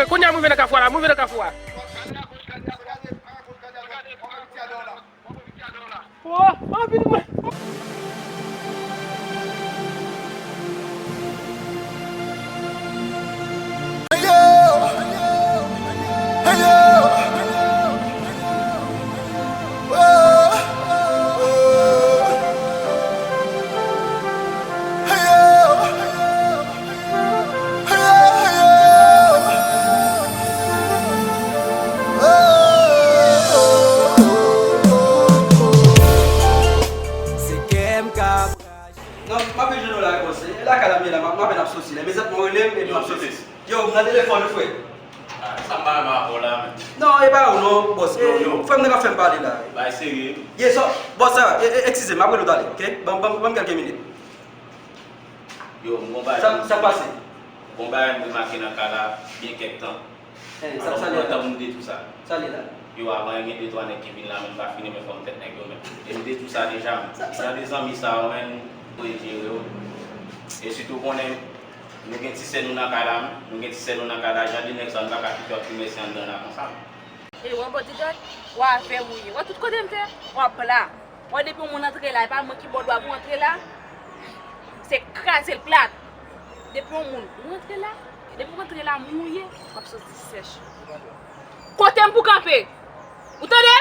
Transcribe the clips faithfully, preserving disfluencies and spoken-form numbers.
Kounye a m rive nan kafou a la, m rive nan kafou a. Oh, oh, vin mwen. Se kè m k ap raje. Non, m ap jwenn ou la, bòs. E lakay la m ye la, m ap, m apèn ap soti la. Mezanmi, mwen rele m epi m ap soti. Yo, m nan telefòn wi, frè. Ah, sa m pa renmen avè w la, menm. Non, e pa ou non, bòs. Yo, yo. Frè m nan k ap fè m pale la. Bagay serye. Ye, so, bòs, sa, e, e, eskize m, m ap rele w talè, oke? Ban, ban, ban m kèlke minit. Yo, m gon bagay. Sa, sa pase? M gon bagay m remake nan kay la byen kèk tan. Hein, sa, alò, sa m pran tan pou m detwi sa. Sa li la? Yo, avan, gen de twa nèg ki vin la, men m pa fin renmen fòm tèt nèg yo, men. E m detwi sa deja, men. Jan de zanmi sa yo, men, m voye jere yo. E sitou konnen, nou gen ti sè nou nan kay la, men. Nou gen ti sè nou nan kay la, jan de nèg sa, nou pa ka kite yo ap pi mèsi anndan la konsa. E wè bodyguard, wè afè ou ye. Wè tout kote m fè, w ap la. Wè depi yon moun antre la, e pa mwen ki ba w dwa pou w antre la. Se kraze l plat. Depi yon moun rantre la, depi w rantre la mouye, w ap soti sèch. Kote m pou kanpe? Ou tande?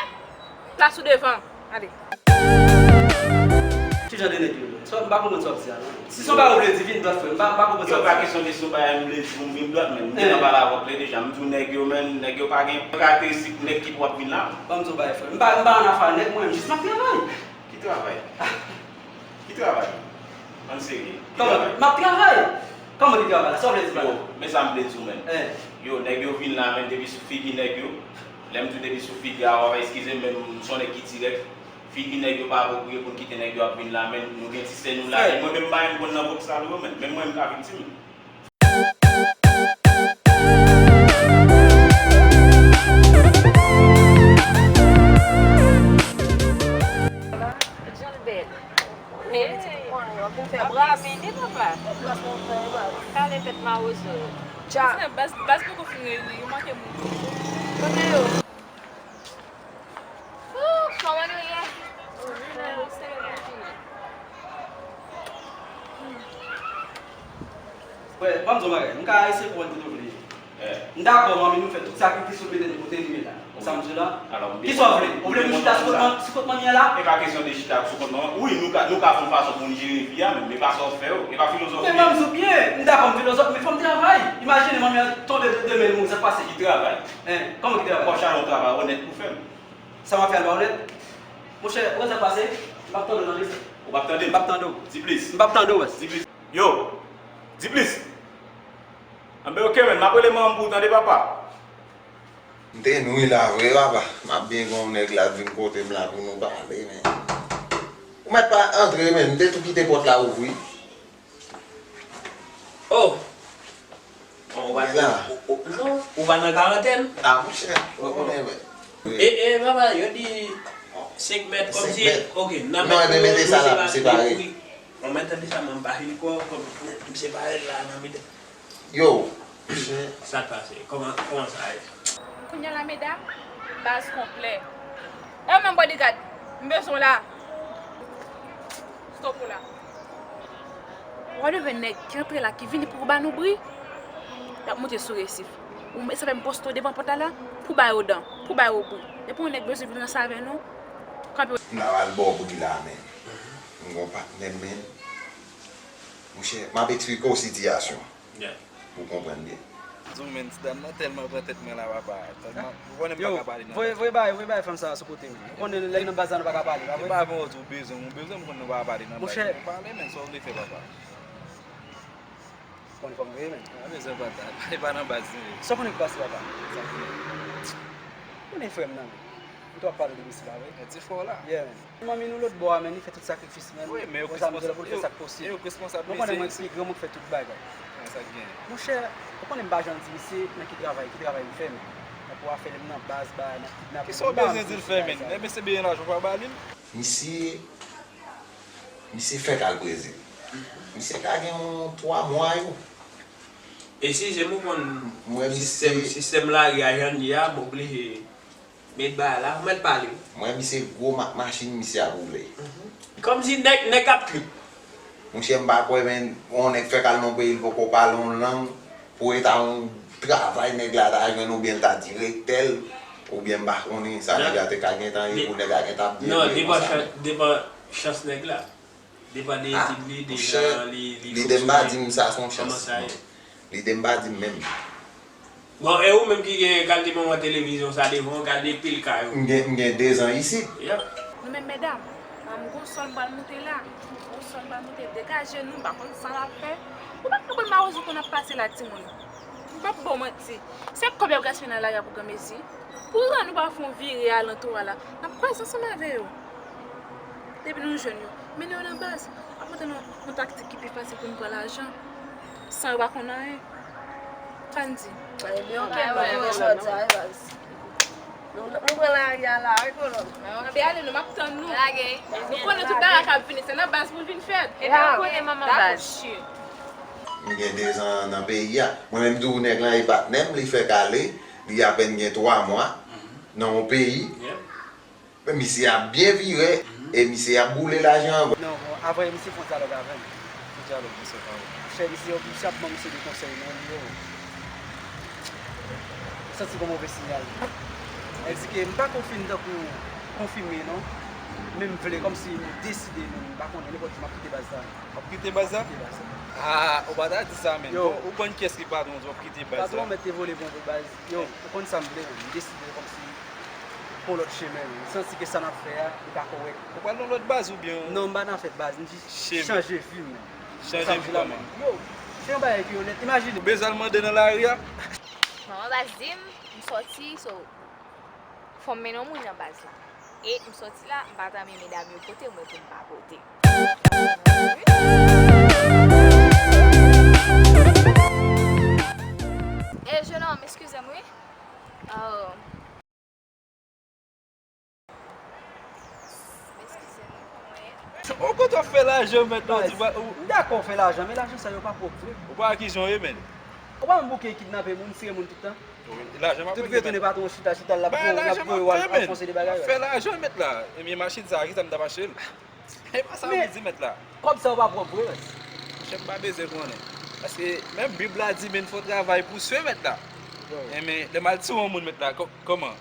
Plas ou devan. Ale. Ki jan de nèg yo ye? Sa, m pa konprann sa w ap di a, non. Si se yon bagay ou vle di, vin dwat, frè. M pa, m pa konprann sa w ap di. Yo, pa kesyon de si se yon bagay m vle di, m vin dwat, men. M te nan pale avè w klè deja. M di w nèg yo, men, nèg yo pa gen, pa gen karakteristik nèg ki pwòp vin la. Ban m di w yon bagay, frè. M pa, m pa ann afè a nèg, mwen, jis m ap travay. Ki travay? Ki travay? Ann serye. Ki travay? Kòman? M ap travay. Kòman ki travay la? Sa w vle di pa la? Yo, men sa m vle di w, men. Yo, nèg yo vin la, men, depi sou figi nèg yo. Lè m di w depi sou figi a, w ap eskize m, men m se yon nèg ki dirèk. Figi nèg yo pa apwopriye pou n kite nèg yo ap vin la, men nou gen ti sè nou la. Frè. E mwen menm, m pa menm konn nan vòb sa yo, men. Menm mwen, m ka viktim. Jan l bèl. Hey. Bra mini, papa. Kale tèt mawozo. Tja. Baz, baz poko fin reyini, yo manke moun. Kote yo? Ooh, kòman nou ye? Wè, ban m di w yon bagay. M ka eseye konprann kote w vle ye. M dakò, manmi nou fè tout sakrifis pou l mete nou kote nou ye la. Sa m di w la? Kisa w vle? Ou vle nou chita sou kont man-, sou kont manmi an la? E pa kesyon de chita sou kont manman. Wi, nou ka, nou ka fè yon fason pou n jere vi a, men, men pa sa w fè yo. E pa filozòf ou ye. Men ban m di w byen, m dakò m filozòf, men fò m travay. Imajine manmi an tonbe de, de men l mouri, sa k pase? Ki travay? Hein, kòman ki travay? W ap chache yon travay onèt pou fè m. Sa m ap fè a pa onèt? Monchè, ou konn sa k pase? M p ap tande w tande. Ou p ap tande m? M p ap tande w. Di plis. M p ap tande w, baz. Di plis. Yo! Di plis! Anben, oke, men, m ap rele manman m pou ou tande, papa. M te nwi la vre, papa. M ap byen gen yon nèg la vin kote m la pou nou pale, men. Ou mèt pa antre, men. M te tou kite pòt la ouvri. Oh! Bon, ou pa, ou, ou, ou, non, ou pa nan karantèn? Ah, monchè, ou konnen, men. E, e, papa, yo di senk mèt kòmsi, senk mèt. Ok, nan mèt nou separe. Wi. Bon, mwen tande sa, mwen pa fin kwè, kòm, m separe la, nan mitan. Yo, monchè. Sa k pase? Kòman, kòman sa ye? Kounye a la, medam, baz konplè. E ou menm, bodyguard, m bezwen w la. Stop ou la. W ap leve nèg ki antre la, ki vini pou ba nou bri. Y ap monte sou resif. Ou, sa fè m poste w devan pòt la la, pou ba yo dan, pou ba yo bri. Depi yon nèg bezwen vin ranse avè nou, kanpe. M ta pral ba w bri la, men. M gon patnè m, men. Monchè, m ap eksplike w sitiyasyon an. Yeah. Pou w konprann byen. Di w, men, ti dam nan tèlman pran tèt mwen la, papa. Tèlman, ou konnen m pa ka pale nan. Voye, voye bay, voye bay fanm sa a sou kote m. Ou konnen lè n nan baz la nou pa ka pale, pa vre? Se pa bon, ou bezwen, ou bezwen m konn nou pa pale nan baz. Monchè. Ou pale, men, sa w vle fè, papa. Ou konnen fò m rele, men. Pa bezwen pale, pale pa nan baz, men. Sa w konnen k pase, papa? Sa k gen? Ou konnen frè m nan, men. M t ap pale de misye la, wi. Mèt di fò la. Yeah, man. Manmi nou lòt bò a, men, li fè tout sakrifis, men. Wi, men yo k responsab. Pou fè sa k posib. Yo k responsab. Nou konnen mwen ki pi gran, mwen k fè tout bagay. Sa k gen? Monchè, ou konnen m pa janm di misye nan ki travay, ki travay m fè, men. Nan pou afè m nan baz, ba, nan kidnaping. Kisa w bezwen di l fè, men? Ebyen, se byen lajan w pa ba li l. Misye, misye fèk al Brezil. Misye ka gen yon twa mwa yo. E si se m ou konn sistèm, sistèm lari a jan l ye a, m oblije met bagay la, ou mèt pale wi. M wè misye gwo mak machin, misye ap woule. Kòmsi nèg, nèg ap trip. Monchè, m pa kwè, men yon nèg fèk al nan yon peyi, li poko pale yon lang, pou eta yon travay nèg la ta jwenn, oubyen l ta direktè l, oubyen m pa konnen sa nèg la te ka gentan ye, pou nèg la gentan ap byen viv konsa. Non, depan chans nèg la. Depan de etid li, de jan li, li fonksyone. Lide m pa di m sa se yon chans. Lide m pa di m menm. Bon, e ou menm ki gen kalite manman televizyon sa devan w, gade pil kay ou. M gen, m gen dezan isit. Yeah. Nou menm medam, m gon sòl m pral moute la. M gon sòl m pral moute. Degaje nou, m pa konn sa n ap fè. Ou pa konprann mawozo konn ap pase la, timoun. M p ap ba w manti. Se kòb y ap gaspiye nan lari a pou granmesi. Pou rann nou pa fè yon vire alantou a la, n ap kwaze ansanm avè yo. Depi nou jwenn yo, mennen yo nan baz. Ap montre nou yon taktik ki pi fasil pou nou pran lajan san yo pa konn anyen. Sa n di? Ebyen, oke, nou pran lòd sa, wi, baz. Nou, nou pran lari a la, wi, kolòn. Anben, ale non, m ap tann nou. Nou konnen tout bagay k ap vini, se nan baz pou l vin fèt. Ebyen, ou konnen manman baz. M gen dezan nan peyi a. Mwen menm tou, nèg lan e patnè m, li fèk ale, li apèn gen twa mwa nan yon peyi. Men misye ap byen vire e misye ap boule lajan an vre. Non, bon, avè misye fè yon dyalòg avè m. Fè dyalòg, misye pa wè. Chè misye, misye ap ban misye de konsèy, non, li yo. M santi gon move siyal. Sa di ke m pa konfime tankou konfime, non. Men m vle, kòmsi m deside, men m pa konnen, nenpòt jou m ap kite baz sa. W ap kite baz la? M ap kite baz la. Ah, ou pa ta di sa, men. Yo. Bon, ou konn kiyès ki patwon, w ap kite baz la. Patwon an mèt te vole bon pou baz. Yo, ou konn sa m vle, men m deside kòmsi pran lòt chemen, men m santi ke sa n ap fè a, li pa kòrèk. Ou pral nan lòt baz oubyen? Non, m pa nan afè baz, m jis chanje vi m. Chanje vi kòman? Yo, se yon bagay ki onèt, imajine. Ou bezwen al mande nan lari a? Manman baz di m, m sòti, so, fò m mennen yon moun nan baz la. E m sòti la, m pa ta men medam yo pote mwen pou m pa pote. E, jenòm, eskize m, wi. Oh. Eskize m, wi, kòman w ye? Ou konn w ap fè lajan, mèt la, ou di, ou m dakò fè lajan, men lajan sa yo pa pwòp vre. Ou pa wè kijan w ye, men. Ou pa wè m bouke kidnape moun, tire moun tout tan? Wi, lajan m ap regle, mèt. Tout vye tounen patwon chita, chita, l ap voye, l ap voye w al, al fonse de bagay. M ap fè lajan, mèt la. Ebyen, machin sa a, kisa m t ap achte l? E pa sa w vle di, mèt la. Kòb sa yo pa pwòp vre, mèt. Monchè, m pa bezwen konnen. Paske menm Bib la di, men fò travay pou swe, mèt la. Enben, lè m al tiye yon moun, mèt la, kò-, kòman?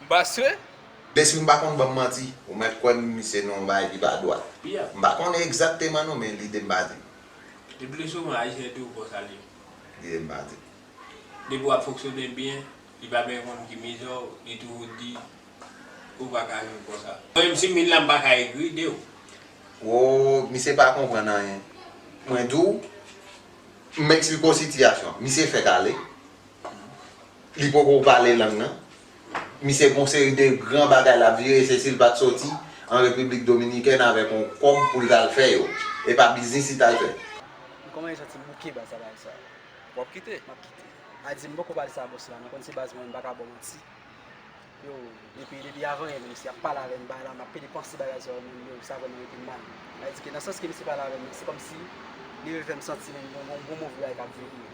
M pa swe? Desi m pa konn ban m manti, ou mèt kwè m, misye nan yon bagay ki pa dwat. M pa konnen egzakteman non, men lide m pa di m. Leplisouvan, Ayisyen toujou konsa l ye. Lide m pa di m. Depi w ap fonksyone byen, li pa byen konn ki mizè w, li toujou di, ou pa ka viv konsa. Mwen menm, si m vin la, m pa ka egri de w. Wo, misye pa konprann anyen. Mwen di w, m eksplike w sitiyasyon an. Misye fèk ale. Li poko pale lang nan. Misye gon seri de gran bagay l ap vire, se si l pa t soti an Repiblik Dominikèn avèk yon kòb pou l t al fè yo. E pa biznis li t al fè. Kòman e santi bouke baz sa, bagay sa? W ap kite? M ap kite. A di m poko pale sa a bòs la, non, konn se baz mwen, m pa ka ba w manti. Yo, depi, depi avan yè, menm si y ap pale avè m, bagay la, m ap pede panse bagay sa yo, menm yo, sa vrèman rete m mal. Sa vle di ke nan sans ke misye pale avè m nan, se kòmsi li vle fè m santi menm gon, gon, gon move bagay k ap vini.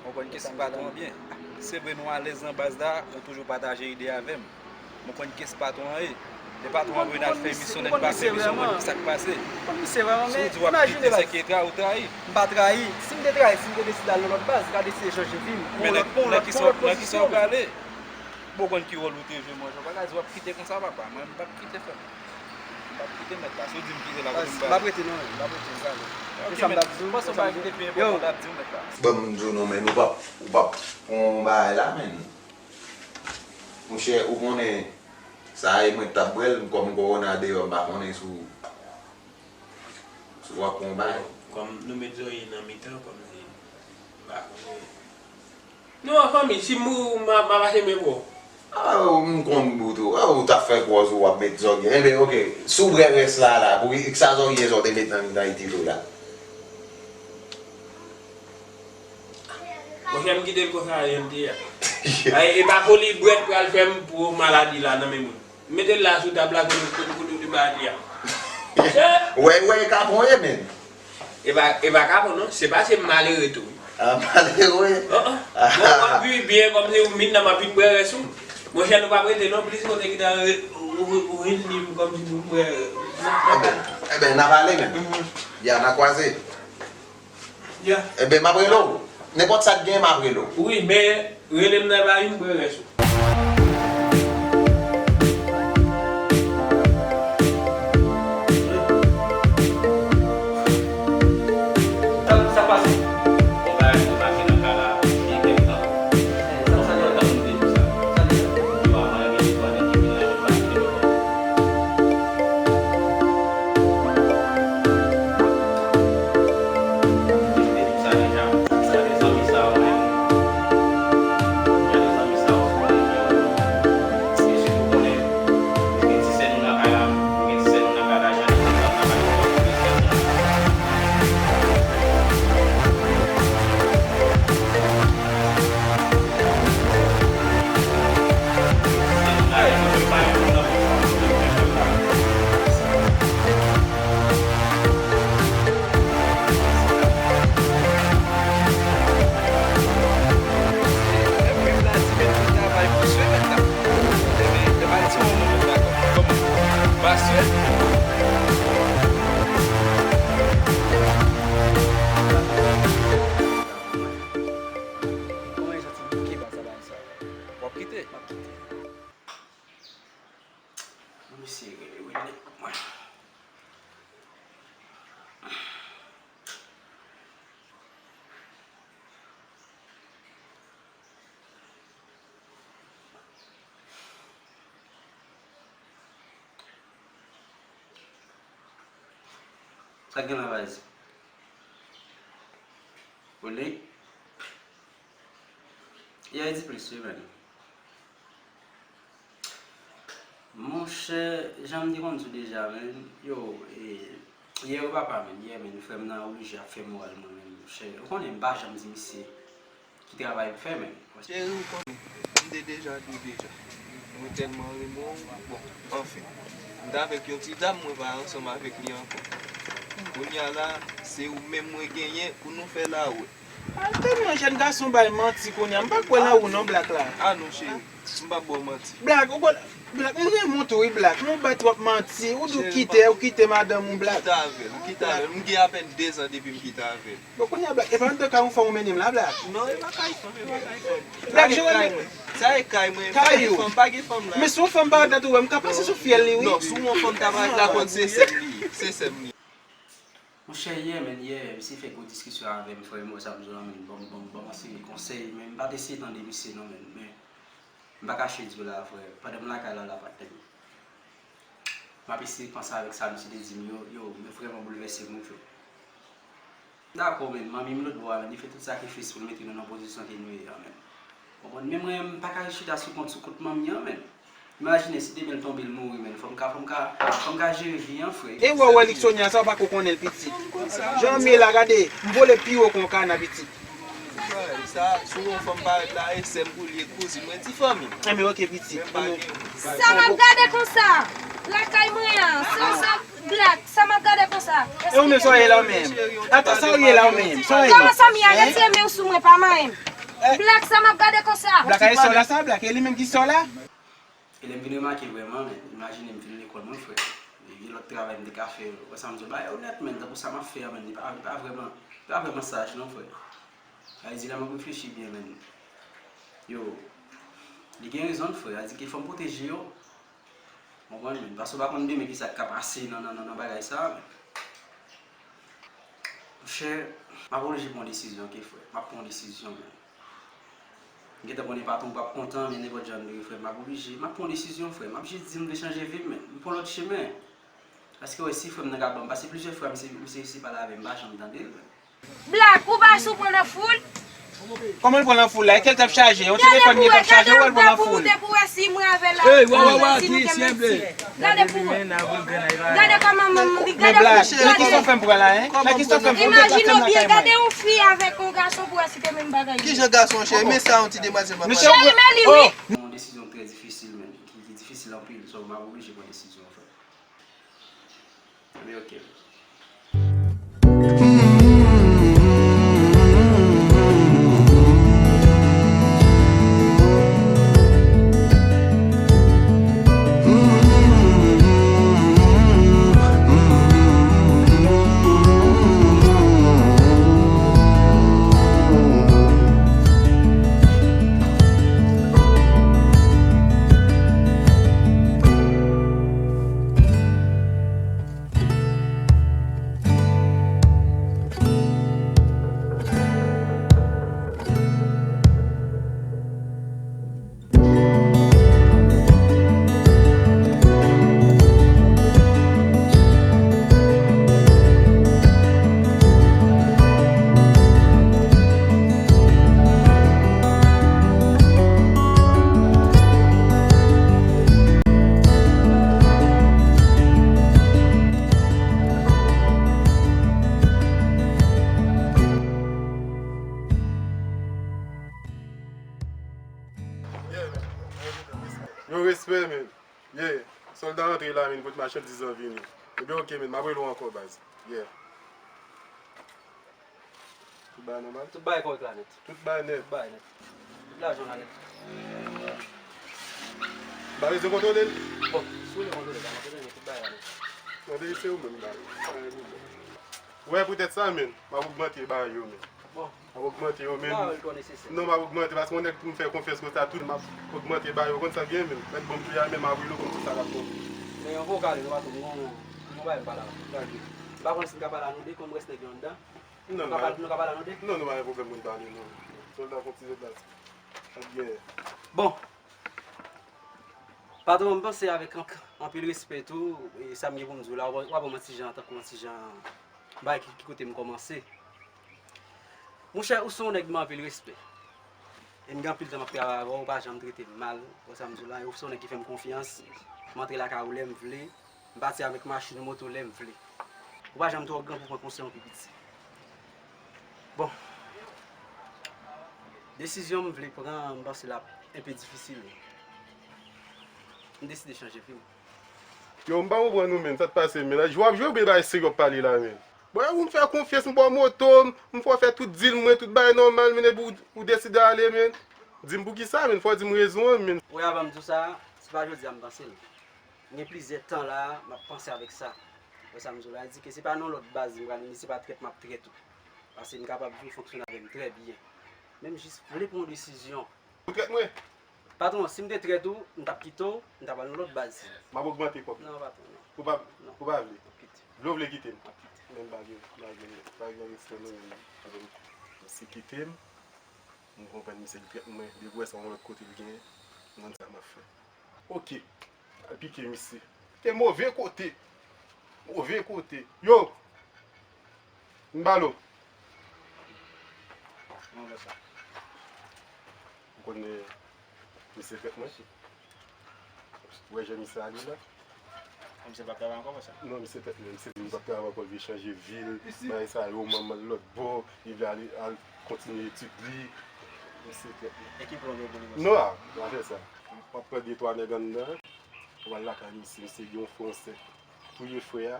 Ou konn kiyès ki patwon an byen. Se vre nou alèz nan baz la, ou toujou pataje ide avè m. Ou konn kiyès patwon an ye. Lè patwon an vin al fè emisyon, nèg pa fè emisyon, ou konn kisa k pase. Si w di w ap kite, se ke trayi ou trayi. M pa trayi. Si m te trayi, si m te deside al nan lòt baz, m ka deside chanje vi m. Men nan, nan kisa, nan kisa w prale? Bon, ou konn ki wòl ou te jwe, mwen, ou pa ka di w ap kite konsa, papa. Mwen, m p ap kite, frè m. M p ap kite, mèt la. Si w di m kite la, kote m prale? M p ap rete, non, men. M p ap rete, m prale. Ok, men, m panse w pa kite pi enpòtan, m t ap di w, mèt la. Ban m di w non, men, ou p ap, ou p ap pran bagay la, men. Monchè, ou konnen, sa e mwen k t ap bwè l, kòm kowona deyò, m pa konnen si w, si w ap pran yon bagay. Kòm nou met zòrye nan mitan, kòmsi, m pa konnen. Non, fanmi, si m mouri, m a, m a mache men pwòz. Ah, m konn bout ou. Ah, ou t ap fè pwòz ou, w ap met zòrye. Enben, oke. Si w bwè rès la, la, pou ki sa zòrye sa w te met nan, nan itil ou la? Monchè, m kite l konsa, jan l te ye a. Ay, e pa foli bwèt pral fè m pran maladi la nan men moun. Mete l la sou tab la kote, kote, kote w te ba li a. Wè, wè, e kapon ye, men. E pa, e pa kapon, non. Se pa se malere tou. Ah, malere. Oh, oh. Bon, w ap viv byen kòmsi ou vin nan m ap vin bwè rès ou. Monchè, nou p ap rete non plis kote ki ta re- ou, ou, ou vin di m kòmsi pou m bwè. Eben, eben, n ap ale menm. Mhm. Ya, n a kwaze. Ya. Eben, m ap rele w. Nenpòt sa k gen, m ap rele w. Wi, men rele m nan pa vin bwè rès ou. Kòman e santi m? Ki ba sa bay sa? W ap kite? M ap kite. Misye rele Willy pou mwen. Sa k gen la, baz? Willy? Ya, e di plis wi, man. Monchè, jan m te konn di w deja, man, yo, e, yè yo papa, man, yè, man, frè m nan oblije ap fè moral mwen, man, monchè. Ou konnen m pa janm di misye ki travay m fè, man. Cheri, ou konnen, m te deja di w deja. Mwen tèlman renmen w, bon, anfen. M t avèk yon ti dam, mwen pa ansanm avèk li ankò. Kounye a la, se ou menm mwen genyen pou nou fè lawè. Al tande yon jèn gason bay manti kounye a. M pa kwè nan ou non, Black la. Ah non, cheri. M p ap ba w manti. Black, ou konn, Black, m renmen w tou wi, Black. Men w bay twòp manti. Ou di w kite, ou kite madanm ou, Black. M kite avè l, m kite avè l. M gen apèn de zan depi m kite avè l. Bon, kounye a, Black, e pa anndan kay ou fanm ou mennen m la, Black? Non, e pa kay fanm, e pa kay fanm. Black, sa e kay mwen. Sa e kay mwen. Kay ou. Pa gen fanm, pa gen fanm la. Men si yon fanm parèt la tou, wè, m ka panse sou fyèl li, wi. Non, si yon fanm ta parèt la, konn se sè m li ye. Se sè m li ye. Monchè, yè, man, yè, misye fè gwo diskisyon avè m, frè m, wè sa m di w la, man, ban m, ban m, ban m yon seri konsèy, men m pa t eseye tande misye non, man, men m pa kache di w la, frè, pandan m lakay la, la, patnè m, m ap eseye panse avèk sa misye te di m yo, yo, yo vrèman boulvèse m wi, frè. Dakò, man, manmi m lòt bò a, man, li fè tout sakrifis pou l mete nou nan pozisyon ke nou ye a, man. Konprann? Men mwen, m pa ka chita sou kont, sou kont manmi an, man. Imajine si demen l tonbe, l mouri, man. Fò m ka, fò m ka, fò m ka jere vi an, frè. E wè, wè, Lucksonia, sa w pa ko konnen l, pitit. Jan m ye la, gade, m vole pi wo ke yon kana, pitit. Sa, si yon fanm parèt la, e sè m pou l ye, kouzin mwen, ti fanmi. Enben, oke, pitit. Sa m ap gade konsa, lakay mwen an, se sa, Black, sa m ap gade konsa. E ou menm, sa w ye la, ou menm? Atann, sa w ye la, ou menm? Sa w ye? Kòman sa m ye? Retire men w sou mwen, pa manyen m. Black, sa m ap gade konsa. Black, a e sè w la sa, Black? E li menm ki sè w la? E lè m vin remake vrèman, men, imajine m fin lekòl, mwen, frè. Gen lòt travay m te ka fè, wè sa m di w, bagay onèt, men, tankou sa m ap fè a, men, li pa, li pa vrèman, li pa vrèman saj, non, frè. Sa vle di, lè m ap reflechi byen, men, yo, li gen rezon l, frè. Sa vle di ke fò m pwoteje yo. Konprann, men, paske w pa konn demen kisa k ka pase nan, nan, nan, nan bagay sa a, men. Monchè, m ap oblije pran yon desizyon, oke, frè. M ap pran yon desizyon, men. M gentan konnen patwon p ap kontan, men nenpòt jan l ye, frè, m ap oblije. M ap pran yon desizyon, frè. M ap jis di m vle chanje vi m, men. M pran lòt chemen. Paske, wè, si frè m nan ka ban m, paske plizyè fwa, misye, misye eseye pale avè m, m pa janm tande l, men. Black, ou pa sou pran nan foul? Kòman l pran nan foul la? E kè l t ap chaje? Yon telefòn li t ap chaje, ou wè l pran nan foul? Gade pou w te pou wè si mwen avè l la. Ey, wa, wa, wa, ki senble. Gade pou w. Gade kòman manman li, gade pou w. Men Black, nan ki sa w fè m pran la, en? Nan ki sa w fè m pran? Imajine w byen, gade yon fi avèk yon gason pou w wè si te menm bagay li ye. Kijan gason, cheri? Men sa yon ti demwazèl m ap pale. Cheri, men li, wi. Yon desizyon trè difisil, men, ki, ki difisil anpil. So, m ap oblije pran desizyon an, frè. Ebyen, oke. Yo, respè, men. Yeah. Sòlda antre la, men, pot machandiz lan vini. Ebyen, oke, men, m ap rele w ankò, baz. Yeah. Tout bagay nòmal? Tout bagay kòrèk la nèt. Tout bagay nèt. Tout bagay nèt. Tout lajan la nèt. M pa bezwen kontwole l? Bon, si w vle kontwole l, pa kontwole l, men tout bagay la nèt. Mande se ou menm, baz. Ou wè poutèt sa, men, m ap ogmante bagay yo, men. Bon. M ap ogmante yo, men. M pa wè l twò nesesè. Non, m ap ogmante, paske yon nèg pou m fè konfyans konsa, tout m ap ogmante bagay yo, konn sa byen, men. Mèt ban m touye a, men m ap rele w pou m di sa k ap bon. Men yon vo kale, nou pa tou, nou, nou pa m pale avè w. Gade. M pa konn si m ka pale a nou de, kòm rès nèg yo anndan. Non, nou ka pale, nou ka pale a nou de? Non, nou pa gen pwoblèm pou n pale, non. Sòlda, fè yon ti deplase. Ap gen. Bon. Patwon, m panse avèk ank-, anpil respè tou, e sa m gen pou m di w la, w a, w a ban m yon ti jan, tankou yon ti jan, bay ki, ki kote m kòmanse. Monchè, ou se yon nèg m anpil respè. E m gen anpil tan m ap travay avè w, ou pa janm trete m mal, ou wè sa m di w la, e ou se yon nèg ki fè m konfyans. M antre lakay ou lè m vle, m pati avèk machin ou moto lè m vle. Ou pa janm twò gran pou pran konsèy yon pi piti. Bon. Desizyon m vle pran, m panse l ap enpe difisil. M deside chanje vi m. Yo, m pa konprann ou, menn. Sa k pase, menn? Jwe w ap jwe oubyen bagay serye w ap pale la, menn? Bon, ou m fè konfyans, m ba w moto, m fè w fè tout dil mwen, tout bagay nòmal, menn, epi ou, ou deside ale, menn. Di m poukisa, menn, fò w di m rezon an, menn. Wi, avan m di w sa, se pa jodi a m panse l. M gen plizyè tan la, m ap panse avèk sa. Wè sa m di w la, di ke se pa nan lòt baz m pral vini, se pa trèt m ap trèt ou. Paske m kapab di w fonksyone avè m trè byen. Men m jis vle pran yon desizyon. Ou trèt mwen? Patwon, si m te trèt ou, m t ap kite w, m t ap al nan lòt baz. M ap ogmante kòb. Non, patwon, non. Ou pa, non, ou pa vle? M ap kite. Vle ou vle kite m? M ap kite. Men m pa gen, pa gen, pa gen respè non, menn. Misye kite m, m konprann misye li trèt mwen. Depi w wè se yon lòt kote l genyen, m konn sa m ap fè. Oke. Al pike misye. Te move kote. Move kote. Yo! M balo. Mwen wè sa. Ou konn, eh, misye trèt mwen? Ou wè jan misye ale la? Misye pa travay ankò konsa? Non, misye trèt mwen. Misye di li pa travay ankò, li vle chanje vil, bagay sa yo, manman l lòt bò, li vle ale, al kontinye etid li. Misye trèt mwen. E ki plan w gen pou li konsa? Non, a, pa fè sa. W ap pran de twa nèg anndan, w al lakay misye, misye gen yon frè, yon sè. Touye frè a,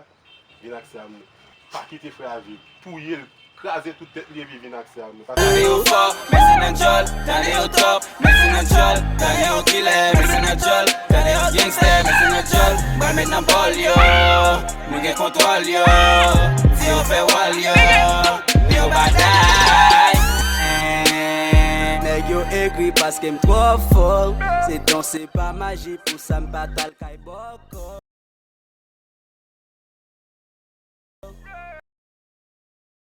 vin ak sè a mwen. Pa kite frè a viv. Touye l, kraze tout tèt li epi vin ak sè a mwen. Tande yo fò, men se nan djòl, tande yo tòp, men se nan djòl, tande yo kilè, men se nan djòl, tande yo gangstè, men se nan djòl, m pral met nan bòl yo, nou gen kontwòl yo, di yo fè wòl yo, yo batay. Nèg yo egri paske m twò fò, se don, se pa maji, pou sa m pa t al kay bòkò.